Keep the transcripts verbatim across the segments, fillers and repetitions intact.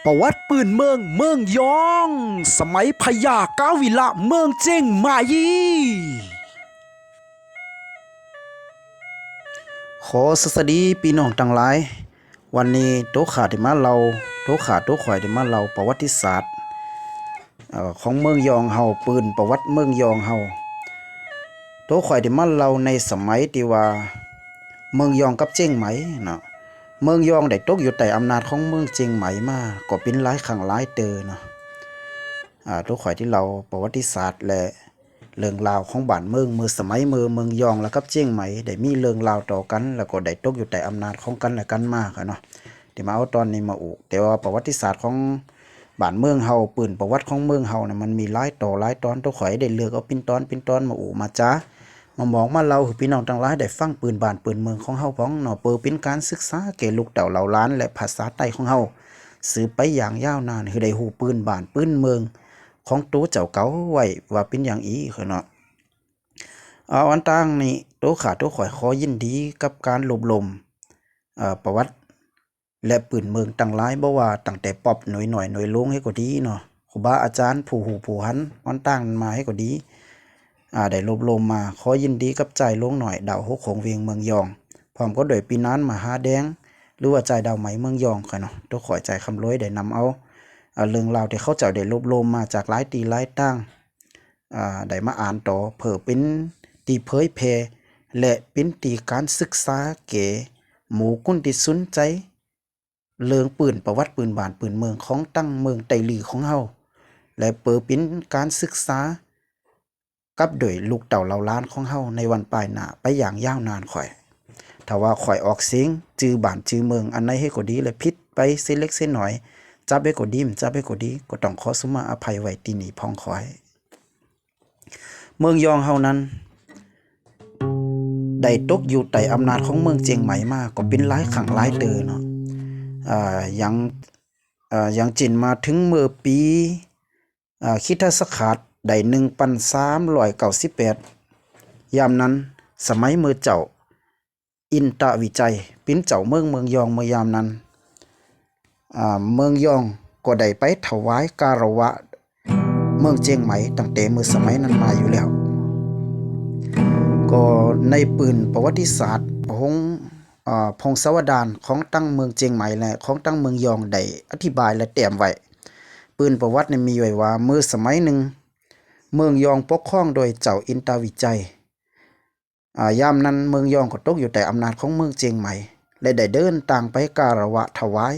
ประวัติปืนเมืองเมืองยอง สมัยพญาก๊าวิละเมืองเจียงใหม่ ขอสวัสดีพี่น้องตังหลาย วันนี้โตข้าได้มาเล่า โตข้าโตข่อยได้มาเล่าประวัติศาสตร์ เอ่อ ของเมืองยองเฮา ปืนประวัติเมืองยองเฮา โตข่อยได้มาเล่าในสมัยที่ว่าเมืองยองกับเจียงใหม่เนาะ เมืองยองได้ตกอยู่ใต้อำนาจของเมืองเจียงใหม่มา ก็เป็นหลายครั้งหลายเติบเนาะ อ่า โตข่อยได้เล่าประวัติศาสตร์และเรื่องราวของบ้านเมืองเมื่อสมัยเมื่อเมืองยองและกับเจียงใหม่ได้มีเรื่องราวต่อกัน แล้วก็ได้ตกอยู่ใต้อำนาจของกันและกันมาค่ะเนาะ ที่มาเอาตอนนี้มาอู้ แต่ว่าประวัติศาสตร์ของบ้านเมืองเฮา ปืนประวัติของเมืองเฮาเนี่ย มันมีหลายต่อหลายตอน โตข่อยได้เลือกเอาปิ้นตอนปิ้นตอนมาอู้มาจ๋า มาบอกมาเล่าหื้อพี่น้องตังหลายได้ฟังปืนบ้านปืนเมืองของเฮาพ่องเนาะ เปื้อเป็นการศึกษาแก่ลูกเต้าเหล่าหลานและภาษาใต้ของเฮา สืบไปอย่างยาวนาน หื้อได้ฮู้ปืนบ้านปืนเมืองของโตเจ้าเก่าไว้ว่าเป็นอย่างอี้ค่ะเนาะ เอาอันตั้งนี้ โตข้าโตข่อยขอยินดีกับการรวบรวม เอ่อ ประวัติ และปืนเมืองตังหลาย บ่ว่าตั้งแต่ป๊อปหน่วยน้อยหน่วยหลวงให้ก็ดีเนาะ ครูบาอาจารย์ผู้ฮู้ผู้หันอ่อนตั้งมาให้ก็ดี อ่า ได้รวบรวมมา ขอยินดีกับจายหลวงน้อยดาวหกโขงเวียงเมืองยอง พร้อมก็โดยปีนานมหาแดง หรือว่าจายดาวไหมเมืองยองค่ะเนาะ โตข่อยจายคำรวยได้นำเอา อ่า เรื่องราวที่เขาเจ้าได้รวบรวมมาจากหลายตี้หลายตาง อ่า ได้มาอ่านต่อ เพื่อเป็นตี้เผยแพร่ และเป็นตี้การศึกษาแก่หมู่คนที่สนใจ เรื่องปืนประวัติปืนบ้านปืนเมืองของตั้งเมืองไตลือของเฮา และเปื้อเป็นการศึกษากับโดยลูกเต้าเหล่าหลานของเฮาในวันปลายหน้าไปอย่างยาวนานข่อย ถ้าว่าข่อยออกเสียงจื่อบ้านจื่อเมืองอันใดให้ก็ดีและผิดไปเสียเล็กเสียน้อย จับให้ก็ดี บ่จับให้ก็ดี ก็ต้องขอสุมาอภัยไว้ตี้นี้พ่องข่อย เมืองยองเฮานั้น ได้ตกอยู่ใต้อำนาจของเมืองเจียงใหม่มาก็เป็นหลายครั้งหลายเติบเนาะ อ่า อย่าง อ่า อย่างเช่นมาถึงเมื่อปี อ่า คริสตศักราชได้หนึ่งพันสามร้อยเก้าสิบแปด ยามนั้นสมัยเมื่อเจ้า อินตวิชัย เป็นเจ้าเมืองเมืองยองเมื่อยามนั้น อ่า เมืองยองก็ได้ไปถวายคารวะเมืองเจียงใหม่ตั้งแต่เมื่อสมัยนั้นมาอยู่แล้ว ก็ในปืนประวัติศาสตร์พง อ่า พงศาวดารของตั้งเมืองเจียงใหม่และของตั้งเมืองยองได้อธิบายและแต้มไว้ ปืนประวัตินี่มีไว้ว่าเมื่อสมัยหนึ่ง เมืองยองปกครองโดยเจ้าอินตวิชัย อ่า ยามนั้นเมืองยองก็ตกอยู่ใต้อำนาจของเมืองเจียงใหม่ และได้เดินตางไปคารวะถวาย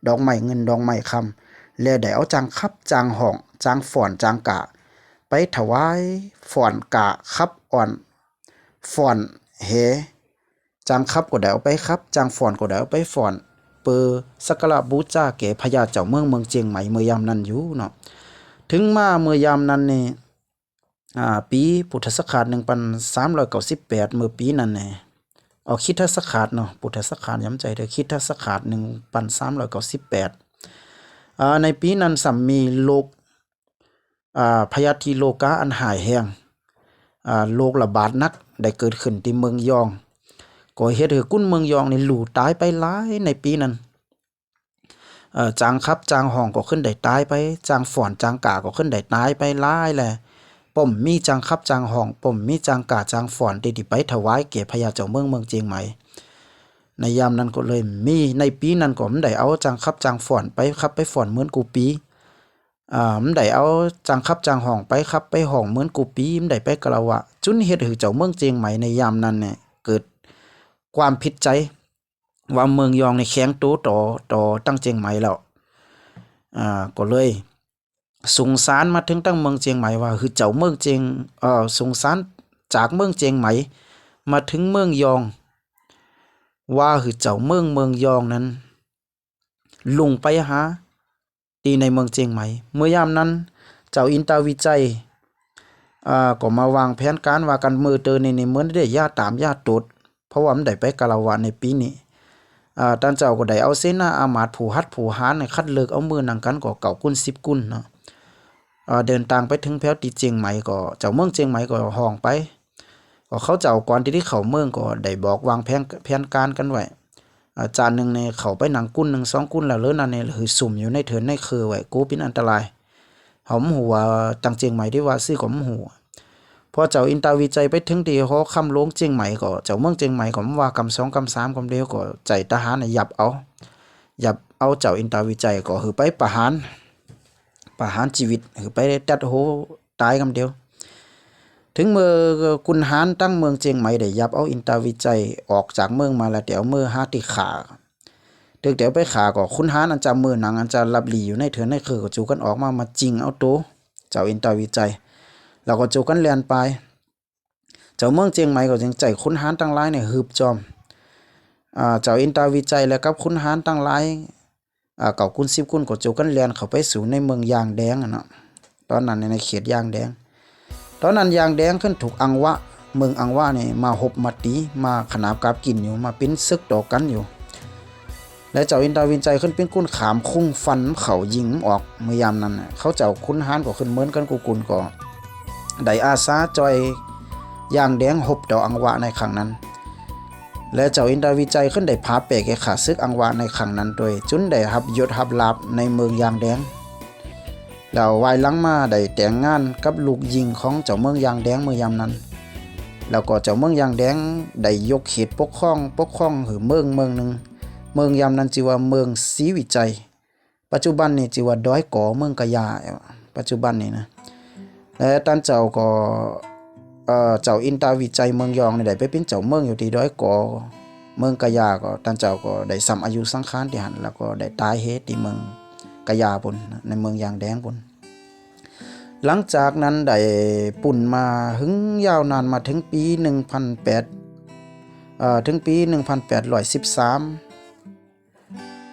ดอกไม้เงินดอกไม้คำ และได้เอาจางคับจางฮ้องจางฟ้อนจางก้า ไปถวายฟ้อนก้าคับอ้อนฟ้อนแห่ จางคับก็ได้เอาไปคับ จางฟ้อนก็ได้เอาไปฟ้อน เปื้อสักการะบูชาแก่พญาเจ้าเมืองเมืองเจียงใหม่เมื่อยามนั้นอยู่เนาะ ถึงมาเมื่อยามนั้นนี่ อ่า ปีพุทธศักราชหนึ่งพันสามร้อยเก้าสิบแปด เมื่อปีนั้นแหน่ เอาคริสตศักราชเนาะ พุทธศักราชย้ำใจเด้อ คริสตศักราชหนึ่งพันสามร้อยเก้าสิบแปด อ่า ในปีนั้นซ้ำมีโรค อ่า พยาธิโรคาอันหายแฮง อ่า โรคระบาดหนักได้เกิดขึ้นตี้เมืองยอง ก็เฮ็ดหื้อคนเมืองยองนี่ลู่ตายไปหลายในปีนั้น เอ่อ จางคับจางฮ้องก็ขึ้นได้ตายไป จางฟ้อนจางก้าก็ขึ้นได้ตายไปหลายแล ป้อมมีจางคับจางฮ้อง ป้อมมีจางก้าจางฟ้อนตี้ ตี้ไปถวายแก่พญาเจ้าเมืองเมืองเจียงใหม่ ในยามนั้นก็เลยมี ในปีนั้นก็บ่ได้เอาจางคับจางฟ้อนไปคับไปฟ้อนเหมือนกู้ปี อ่า บ่ได้เอาจางคับจางฮ้องไปคับไปฮ้องเหมือนกู้ปี บ่ได้ไปคารวะ จุนเฮ็ดหื้อเจ้าเมืองเจียงใหม่ในยามนั้นเนี่ย เกิดความผิดใจ ว่าเมืองยองนี่แข็งโตต่อ ต่อตั้งเจียงใหม่แล้ว อ่า ก็เลยส่งสารมาถึงตั้งเมืองเจียงใหม่ว่า หื้อเจ้าเมืองเจียง เอ่อ ส่งสารจากเมืองเจียงใหม่มาถึงเมืองยอง ว่าหื้อเจ้าเมืองเมืองยองนั้น ลงไปหา ตี้ในเมืองเจียงใหม่ เมื่อยามนั้น เจ้าอินตวิชัย อ่า ก็มาวางแผนการว่ากันเมินเติบนี่ นี่เมินได้อย่าตามอย่าตด เพราะว่าบ่ได้ไปคารวะในปีนี้ อ่า ต้านเจ้าก็ได้เอาเสนาอามาตย์ผู้หัดผู้หาญนี่คัดเลือกเอาเมินหนังกันก็เก้าคนสิบคนเนาะ อ่า เดินตางไปถึงแผวตี้เจียงใหม่ก็ เจ้าเมืองเจียงใหม่ก็ฮ้องไป ก็เขาเจ้าก่อนตี้ตี้เข้าเมืองก็ได้บอกวางแผน แผนการกันไว้ อ่า จานหนึ่งนี่เขาไปนั่งกุนหนึ่งสองกุนแล้วเหลือนั่นนี่หือสุมอยู่ในเถินในคือไว้ กูเป็นอันตราย เขาบ่ฮู้ว่าตังเจียงใหม่ที่ว่าซื่อก็บ่ฮู้ พอเจ้าอินตาวิจัยไปถึงที่หอคำหลวงเจียงใหม่ก็ เจ้าเมืองเจียงใหม่ก็บ่ว่ากำสองกำสามกำเดียวก็ใจ๊ทหารน่ะยับเอา ยับเอาเจ้าอินตาวิจัยก็หือไปประหาร ประหารชีวิต หือไปตัดหัวตายกำเดียว ถึงเมื่อขุนหารตังเมืองเจียงใหม่ได้ยับเอาอินตาวิจัยออกจากเมืองมาแล้ว เตียวเมือหาตี้ฆ่า ตึกเตียวไปฆ่าก็ขุนหารอันจะเมือหนังอันจะลับหลีอยู่ในเถินในคือก็จูกันออกมา มาจิงเอาโตเจ้าอินตาวิจัย แล้วก็จูกันแล่นไป เจ้าเมืองเจียงใหม่ก็จึงใจ๊ขุนหารตังหลายเนี่ยหืบจอม อ่า เจ้าอินตาวิจัยและกับขุนหารตังหลาย อ่า เก้ากุนสิบกุนก็จูกันแล่นเข้าไปสู่ในเมืองยางแดงอะเนาะ ตอนนั้นในเขตยางแดง ตอนนั้นยางแดงขึ้นถูกอังวะ เมืองอังวะนี่มาฮบมาตี๋ มาขนาบกาบกินอยู่ มาปิ้นศึกต่อกันอยู่ และเจ้าอินตาวิจัยขึ้นปิ้นกุนขามคุ้งฟันเขายิงออก เมื่อยามนั้นน่ะ เขาเจ้าขุนหารก็ขึ้นเหมือนกันกู้กุนก็ ได้อาสาจ่อยยางแดงฮบต่ออังวะในครั้งนั้น และเจ้าอินตาวิจัยขึ้นได้ผาแปะแก่ข้าศึกอังวะในครั้งนั้นด้วย จุนได้ฮับยศฮับลาภในเมืองยางแดง แล้ววายหลังมาได้แต่งงานกับลูกหญิงของเจ้าเมืองยางแดงเมื่อยามนั้น แล้วก็เจ้าเมืองยางแดงได้ยกเขตปกครอง ปกครองหือเมืองเมืองหนึ่ง เมืองยามนั้นจื้อว่าเมืองศรีวิชัย ปัจจุบันนี่จื้อว่าดอยก๋อเมืองกะยา ปัจจุบันนี่นะ และต้านเจ้าก็ เอ่อ เจ้าอินตาวิชัยเมืองยองนี่ได้ไปเป๋นเจ้าเมืองอยู่ตี้ดอยก๋อเมืองกะยา ก็ต้านเจ้าก็ได้สำอายุสังขารตี้หั้น แล้วก็ได้ต๋ายเฮตี้เมืองกะยาปู้น ในเมืองยางแดงปู้น หลังจากนั้นได้ปู้นมาหึงยาวนานมาถึงปี๋หนึ่งพันแปด เอ่อ ถึงปี๋หนึ่งพันแปดร้อยสิบสาม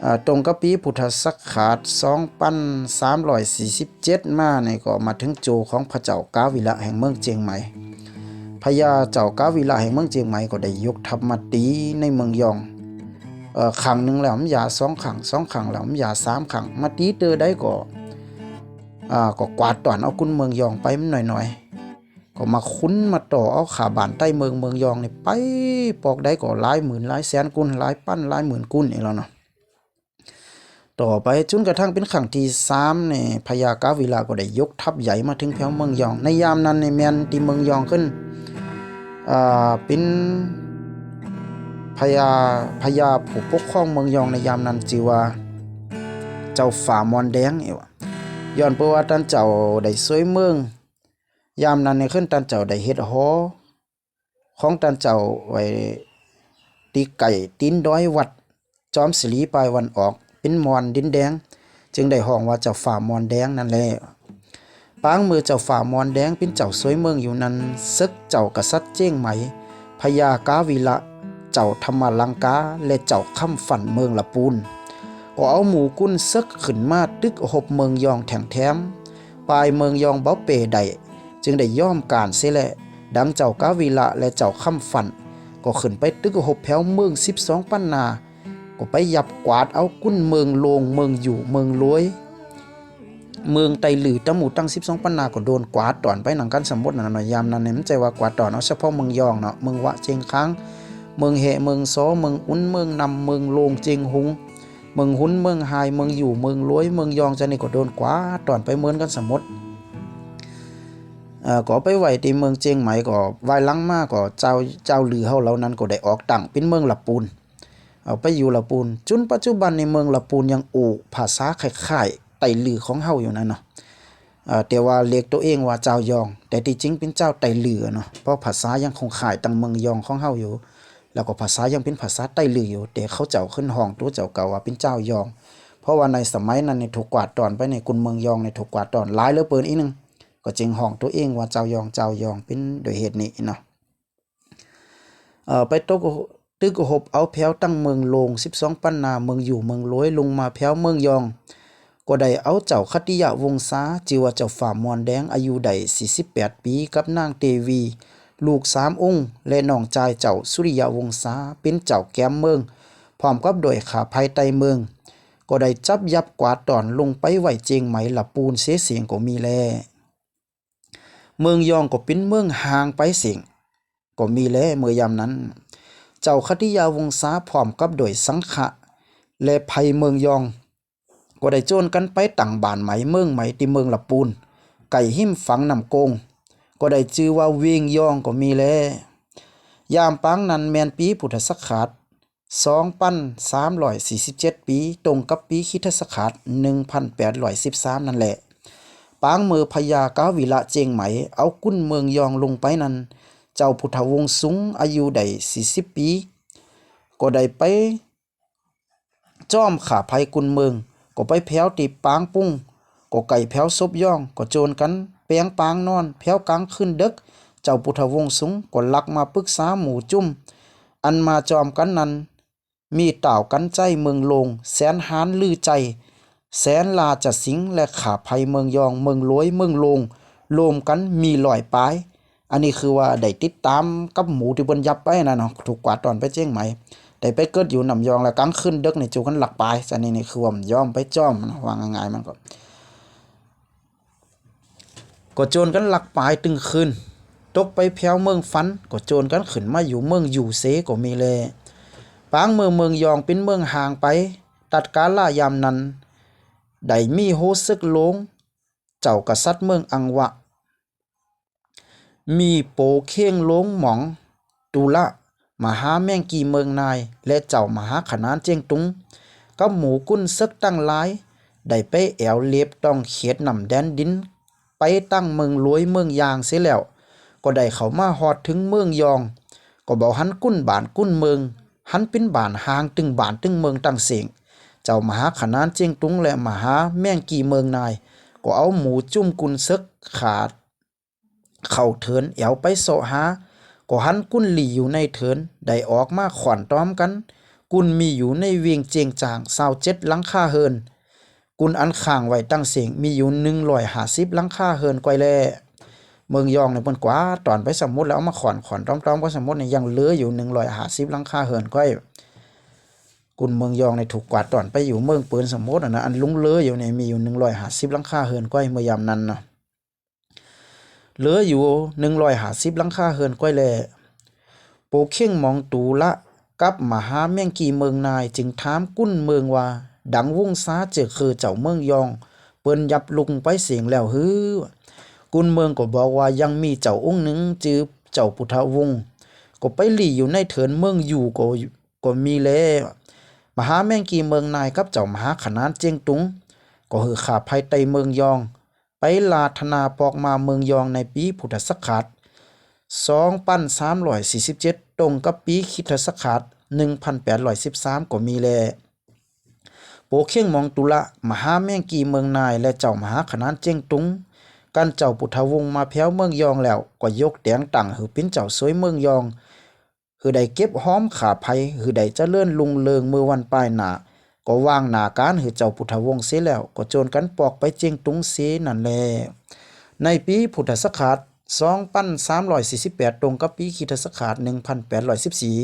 อ่า ตรงกับปี๋พุทธศักราชสองปันสามร้อยสี่สิบเจ็ดมานี่ก็มาถึงโจของพระเจ้ากาวิละแห่งเมืองเจียงใหม่ พญาเจ้ากาวิละแห่งเมืองเจียงใหม่ก็ได้ยกทัพมาตี๋ในเมืองยอง เอ่อ ครั้งหนึ่งแล้วมันอย่าสองครั้ง สองครั้งแล้วมันอย่าสามครั้ง มาตี๋เตื้อใดก็ อ่า ก็กวาดต้อนเอากุนเมืองยองไปมันหน่อยๆ ก็มาขุนมาต่อเอาข้าบ้านใต้เมืองเมืองยองนี่ไป ปอกใดก็หลายหมื่นหลายแสนกุน หลายปันหลายหมื่นกุนนี่แหละเนาะ ต่อไปจุนกระทั่งเป๋นครั้งตี้สามนี่ พญากาวิละก็ได้ยกทัพใหญ่มาถึงแถวเมืองยอง ในยามนั้นนี่แม่นตี้เมืองยองขึ้น อ่า เป๋นพญา พญาผู้ปกครองเมืองยองในยามนั้นจื้อว่าเจ้าฝ่ามอนแดงเอวะ ย้อนเปื้อว่าต้านเจ้าได้ซวยเมือง ยามนั้นนี่ขึ้นต้านเจ้าได้เฮ็ดหอของต้านเจ้าไว้ตี้ใก้ตี๋นดอยวัดจอมศรีปายวันออก เป๋นมอนดินแดง จึงได้ฮ้องว่าเจ้าฝ่ามอนแดงนั่นแหละ ปางเมื่อเจ้าฝ่ามอนแดงเป๋นเจ้าซวยเมืองอยู่นั้น เสิกเจ้ากษัตริย์เจียงใหม่ พญากาวิละ เจ้าธรรมลังกา และเจ้าค้ำฝันเมืองละปูน ก็เอาหมู่กุนเสิกขึ้นมาตึกฮบเมืองยองแถ่งแถม ปายเมืองยองบ่เป๋ได้ จึงได้ยอมก๋านเสียแล ดังเจ้ากาวิละและเจ้าค้ำฝัน ก็ขึ้นไปตึกฮบแถวเมืองสิบสองปันนา ก็ไปยับกวาดเอากุนเมืองโลง เมืองอยู่ เมืองรวย เมืองไตลือ ตะหมู่ตั้งสิบสองปันนาก็โดนกวาดต้อนไปหนังกั๋นสมมุตินั่นน่ะเนาะ ยามนั้นนี่มันใจ้ว่ากวาดต้อนเอาเฉพาะเมืองยองเนาะ เมืองวะเจียงคาง เมืองแฮะ เมืองซอ เมืองอุ๋น เมืองนำ เมืองโลง เจียงฮุง เมืองฮุน เมืองฮาย เมืองอยู่ เมืองรวย เมืองยอง เจ้านี่ก็โดนกวาดต้อนไปเหมือนกั๋นสมมุติ เอ่อ ก็เอาไปไว้ตี้เมืองเจียงใหม่ ก็วายหลังมาก็เจ้า เจ้าลือเฮาเหล่านั้นก็ได้ออกตั้งเป๋นเมืองละปูน เอาไปอยู่ละปูน จุนปัจจุบันนี่เมืองละปูนยังอู้ภาษาคล้ายๆ ไตลือของเฮาอยู่นั่นเนาะ เอ่อ แต่ว่าเรียกตัวเองว่าจาวยอง แต่ตี้จริงเป๋นจาวไตลือเนาะ เพราะภาษายังคงคล้ายตังเมืองยองของเฮาอยู่ แล้วก็ภาษายังเป๋นภาษาไตลืออยู่ แต่เขาเจ้าขึ้นฮ้องตัวเจ้าเก่าว่าเป๋นจาวยอง เพราะว่าในสมัยนั้นนี่ถูกกวาดต้อนไปนี่ กุนเมืองยองนี่ถูกกวาดต้อนหลายเหลือเป๋นอี้หนึ่ง ก็จึงฮ้องตัวเองว่าจาวยอง จาวยอง เป๋นโดยเหตุนี้เนาะ เอ่อ ไปตึก ตึกฮบเอาแถวตั้งเมืองโลง สิบสองปันนา เมืองอยู่ เมืองรวย ลงมาแถวเมืองยอง ก็ได้เอาเจ้าขัตติยวงศา จื้อว่าเจ้าฝ่ามอนแดง อายุได้สี่สิบแปดปี๋ กับนางเตวี ลูกสามองค์ และน้องจายเจ้าสุริยวงศา เป๋นเจ้าแก้มเมือง พร้อมกับด้วยข้าภายใต้เมือง ก็ได้จับยับกวาดต้อนลงไปไว้เจียงใหม่ละปูนเสียเสี้ยงก็มีแล เมืองยองก็เป๋นเมืองห่างไปเสี้ยงก็มีแล เมื่อยามนั้น เจ้าขัตติยาวงศาพร้อมกับด้วยสังฆะและไพร่เมืองยอง ก็ได้โจรกันไปตั้งบ้านใหม่เมืองใหม่ตี้เมืองละปูน ใกล้ฮิมฝั่งน้ำโขง ก็ได้จื้อว่าเวียงยองก็มีแล ยามปางนั้นแม่นปีพุทธศักราช สองปันสามร้อยสี่สิบเจ็ดปี ตรงกับปีคริสตศักราช หนึ่งพันแปดร้อยสิบสาม นั่นแหละ ปางเมื่อพญากาวิละเจียงใหม่เอากุนเมืองยองลงไปนั้น เจ้าพุทธวงศ์สุงอายุได้ สี่สิบปี ก็ได้ไปจ้อมฆ่าไพร่กุนเมือง ก็ไปแผวตี้ปางปุ้ง ก็ใกล้แผวศพยอง ก็โจรกันแปงปางนอน แผวกลางคืนเดิ็ก เจ้าพุทธวงศ์สุงก็ลักมาปรึกษาหมู่จุ้ม อันมาจอมกันนั้น มีต้าวกั๋นไจ้เมืองโลง แสนหาญลือไจ้ แสนราชสิงห์ และฆ่าไพร่เมืองยอง เมืองหลวย เมืองโลง รวมกั๋นมีร้อยปาย อันนี้คือว่าได้ติดต๋ามกับหมู่ตี้เปิ้นยับไปนะเนาะ ถูกกวาดต้อนไปเจียงใหม่ ได้ไปเกิดอยู่น้ำยอง และกลางคืนเดิ็กนี่โจรกันลักปาย อันนี้นี่คือว่าบ่ยอมไปจ้อมนะ ว่าง่ายๆมันก็ ก็โจรกันลักปายตึงคืน ตกไปแผวเมืองฟัน ก็โจรกันขึ้นมาอยู่เมืองอยู่เสก็มีแล ปางเมื่อเมืองยองเป๋นเมืองห่างไป ตัดกาลยามนั้น ได้มีโฮเซิกโลง เจ้ากษัตริย์เมืองอังวะ มีโป๋เข่งหลวงหมอง ตุละ มหาแมงกีเมืองนาย และเจ้ามหาขนานเจียงตุง กับหมู่กุนเซิกตังหลาย ได้ไปแอ่วเลบต้องเขตน้ำแดนดิน ไปตังเมืองหลวยเมืองยางเสียแล้ว ก็ได้เข้ามาฮอดเถิงเมืองยอง ก็บ่หันกุนบ้านกุนเมือง หันเป๋นบ้านห่างตึงบ้านตึงเมืองตังเส้ง เจ้ามหาขนานเจียงตุงและมหาแมงกีเมืองนาย ก็เอาหมู่จุ้มกุนเซิกขาด เข้าเถินแอ่วไปเซาะหา ก็หันกุนหลีอยู่ในเถิน ได้ออกมาข่อนตอมกั๋น กุนมีอยู่ในเวียงเจียงจ่าง ซาวเจ็ดหลังคาเฮือน กุนอันค้างไว้ตังเส้งมีอยู่ หนึ่งร้อยห้าสิบหลังคาเฮือนก้อยแล เมืองยองนี่เปิ้นกวาดต้อนไปสมมุติแล้วเอามาข่อนข่อนตอมๆ ก็สมมุตินี่ยังเหลืออยู่ หนึ่งร้อยห้าสิบหลังคาเฮือนก้อย กุนเมืองยองนี่ถูกกวาดต้อนไปอยู่เมืองเปิ้นสมมุตินะ อันหลงเหลืออยู่นี่มีอยู่ หนึ่งร้อยห้าสิบหลังคาเฮือนก้อยเมื่อยามนั้นเนาะ เหลืออยู่ หนึ่งร้อยห้าสิบหลังคาเฮือนก้อยแล โป๋เข่งหมองตุละ กับมหาแมงกีเมืองนาย จึงถามกุนเมืองว่า ดังวงศาเจื้อคือเจ้าเมืองยอง เปิ้นยับลุงไปเส้งแล้วหื้อ กุนเมืองก็บอกว่ายังมีเจ้าองค์หนึ่งจื้อเจ้าพุทธวงศ์ ก็ไปหลีอยู่ในเถินเมืองอยู่ก็ ก็มีแล มหาแมงกีเมืองนายกับเจ้ามหาขนานเจียงตุง ก็หื้อฆ่าไพร่ไต่เมืองยอง ไปลาธนาปอกมาเมืองยองในปีพุทธศักราช สองปันสามร้อยสี่สิบเจ็ด ตรงกับปีคริสตศักราช หนึ่งพันแปดร้อยสิบสาม ก็มีแล โป๋เข่งหมองตุละ มหาแมงกีเมืองนาย และเจ้ามหาขนานเจียงตุง กั๋นเจ้าพุทธวงศ์มาแผวเมืองยองแล้ว ก็ยกแต่งตั้งหื้อเป๋นเจ้าสวยเมืองยอง หื้อได้เก็บหอมฆ่าไพร่ หื้อได้เจริญรุ่งเรืองเมื่อวันปลายหน้า ก็วางหน้าก๋านหื้อเจ้าพุทธวงศ์เสียแล้ว ก็โจรกั๋นปอกไปเจียงตุงเสียนั่นแล ในปีพุทธศักราช สองปันสามร้อยสี่สิบแปด ตรงกับปีคริสตศักราช หนึ่งพันแปดร้อยสิบสี่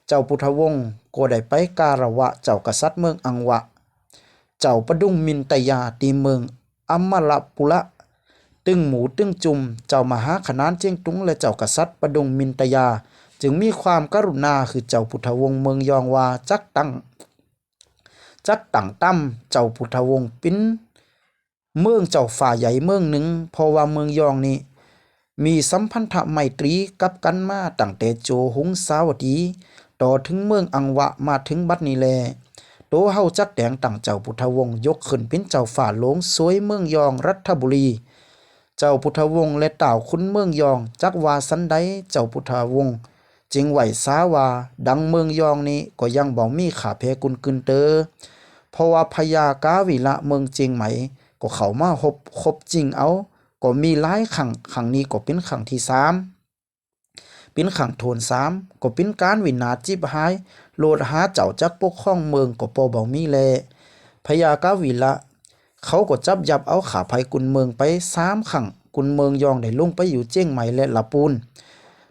เจ้าพุทธวงศ์ก็ได้ไปคารวะเจ้ากษัตริย์เมืองอังวะ เจ้าประดุงมินตยาตี้เมืองอมรปุระ ตึงหมู่ตึงจุม เจ้ามหาขนานเจียงตุงและเจ้ากษัตริย์ประดุงมินตยา จึงมีความกรุณาหื้อเจ้าพุทธวงศ์เมืองยองว่าจักตั้ง จักตั้งต๋ามเจ้าพุทธวงศ์เป๋นเมืองเจ้าฟ้าใหญ่เมืองหนึ่ง เพราะว่าเมืองยองนี้ มีสัมพันธไมตรีกับกั๋นมาตั้งแต่โจหุงสาวดี ต่อเถิงเมืองอังวะมาเถิงบัดนี้แล โตเฮาจักแต่งตั้งเจ้าพุทธวงศ์ยกขึ้นเป๋นเจ้าฟ้าหลวงสวยเมืองยองรัฐบุรี เจ้าพุทธวงศ์และต้าวขุนเมืองยองจักว่าสันใด เจ้าพุทธวงศ์จึงไหว้สาว่า ดังเมืองยองนี้ก็ยังบ่มีค่าแผกกุนกึนเตอ เพราะว่าพญากาวิละเมืองเจียงใหม่ก็เข้ามาฮบคบจิงเอา ก็มีหลายครั้ง ครั้งนี้ก็เป๋นครั้งตี้สาม เป๋นครั้งถ้วนสาม ก็เป๋นก๋านวินาศจิบหาย โลดหาเจ้าจักปกครองเมืองก็ปอบ่มีแล พญากาวิละเขาก็จับยับเอาฆ่าไพร่กุนเมืองไปสามครั้ง กุนเมืองยองได้ลงไปอยู่เจียงใหม่และละปูน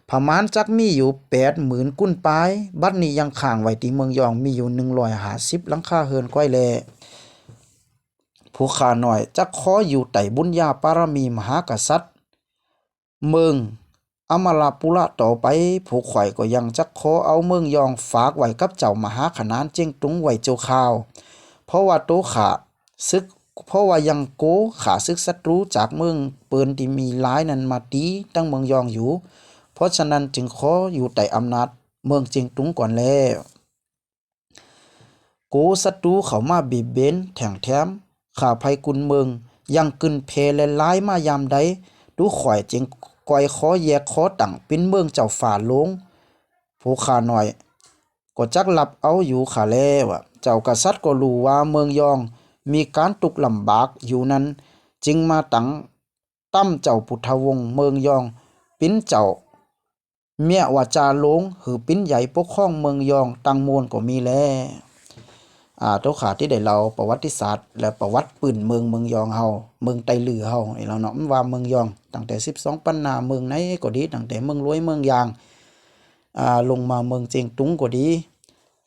ประมาณจักมีอยู่แปดหมื่นกุนปาย บัดนี้ยังค้างไว้ตี้เมืองยองมีอยู่หนึ่งร้อยห้าสิบหลังคาเฮือนก้อยแล ผู้ข้าน้อยจักขออยู่ใต้บุญญาปารมีมหากษัตริย์ เมือง อำมาละปุระต่อไป ผู้ข่อยก็ยังจักขอเอาเมืองยองฝากไว้กับเจ้ามหาขนานเจียงตุงไว้ชั่วคราว เพราะว่าโตข้าศึก เพราะว่ายังโกข้าศึกศัตรูจากเมืองเปิ้นตี้มีหลายนั้นมาตีตั้งเมืองยองอยู่ เพราะฉะนั้นจึงขออยู่ใต้อำนาจเมืองเจียงตุงก่อนแล้ว โกศัตรูเข้ามาเบียดเบียนแท่งแถม ข้าไพกุนเมืองยังกึ้นแผ่และหลายมายามใด ตุ๊ข่อยจึงก่อยขอแยกขอตั้งเป็นเมืองเจ้าฟ้าหลวง ผู้ข้าน้อยก็จักรับเอาอยู่ข้าแล เจ้ากษัตริย์ก็ฮู้ว่าเมืองยองมีการทุกข์ลำบากอยู่นั้น จึงมาตั้งตั้มเจ้าปุทธวงศ์เมืองยองเป็นเจ้า เมียว่าจาหลวงหือปิ้นใหญ่ปกครองเมืองยองตังมวลก็มีแล อ่า โตข้าตี้ได้เล่าประวัติศาสตร์และประวัติปื้นเมืองเมืองยองเฮา เมืองไตลือเฮานี่แหละเนาะ มันว่าเมืองยองตั้งแต่สิบสองปันนาเมืองไหนก็ดี ตั้งแต่เมืองลวยเมืองยาง อ่า ลงมาเมืองเจียงตุงก็ดี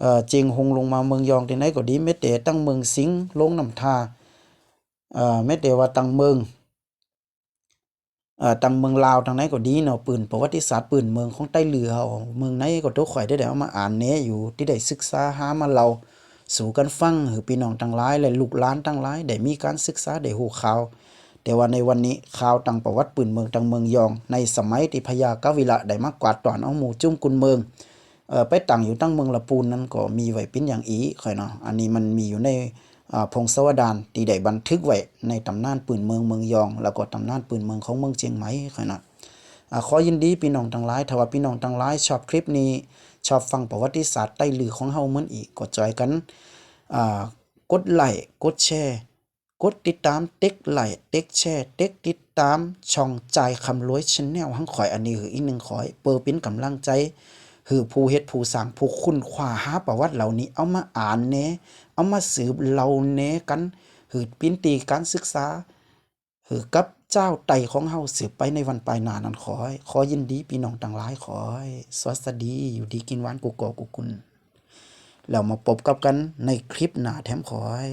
เอ่อ เจียงฮงลงมาเมืองยองตี้ไหนก็ดี แม้แต่ตั้งเมืองสิงห์ ลงน้ำทา เอ่อ แม้แต่ว่าตั้งเมือง เอ่อ ตังเมืองลาวตังไหนก็ดีเนาะ ปื้นประวัติศาสตร์ปื้นเมืองของไตลือเฮา เมืองไหนก็ตุ๊ข่อยได้ได้เอามาอ่านแหน่อยู่ ตี้ได้ศึกษาหามาเล่าสู่กันฟังหื้อพี่น้องตังหลายและลูกหลานตังหลายได้มีการศึกษาได้ฮู้ข่าว แต่ว่าในวันนี้ข่าวตังประวัติปื้นเมืองตังเมืองยอง ในสมัยตี้พญากาวิละได้มากวาดตอนเอาหมู่จุ้มกุนเมือง เอ่อ ไปตั้งอยู่ตังเมืองละปูนนั้นก็มีไว้ปิ้นอย่างอี้ค่อยเนาะ อันนี้มันมีอยู่ใน อ่า พงศาวดารตี้ได้บันทึกไว้ในตำนานปื้นเมืองเมืองยอง แล้วก็ตำนานปื้นเมืองของเมืองเจียงใหม่ค่อยเนาะ อ่า ขอยินดีพี่น้องตังหลาย ถ้าว่าพี่น้องตังหลายชอบคลิปนี้ ชอบฟังประวัติศาสตร์ไตลือของเฮาเหมือนอีก ก็จ่อยกัน อ่า กดไลค์ กดแชร์ กดติดตาม ติ๊กไลค์ ติ๊กแชร์ ติ๊กติดตามช่องจ่ายคำรวยแชนแนลของข้อยอันนี้หื้ออีกหนึ่งข้อย เปื้อปิ้นกำลังใจ หื้อผู้เฮ็ดผู้สร้างผู้ค้นคว้าหาประวัติเหล่านี้ เอามาอ่านแหน่ เอามาสืบเล่าแหน่กัน หื้อปิ้นตี้การศึกษา หื้อกับเจ้าไตของเฮาสืบไปในวันปลายหน้านั้นข้อย ขอยินดีพี่น้องตังหลายข้อย สวัสดี อยู่ดีกินหวานกู้ก่อกู้กุน แล้วมาพบกับกันในคลิปหน้าแถมข้อย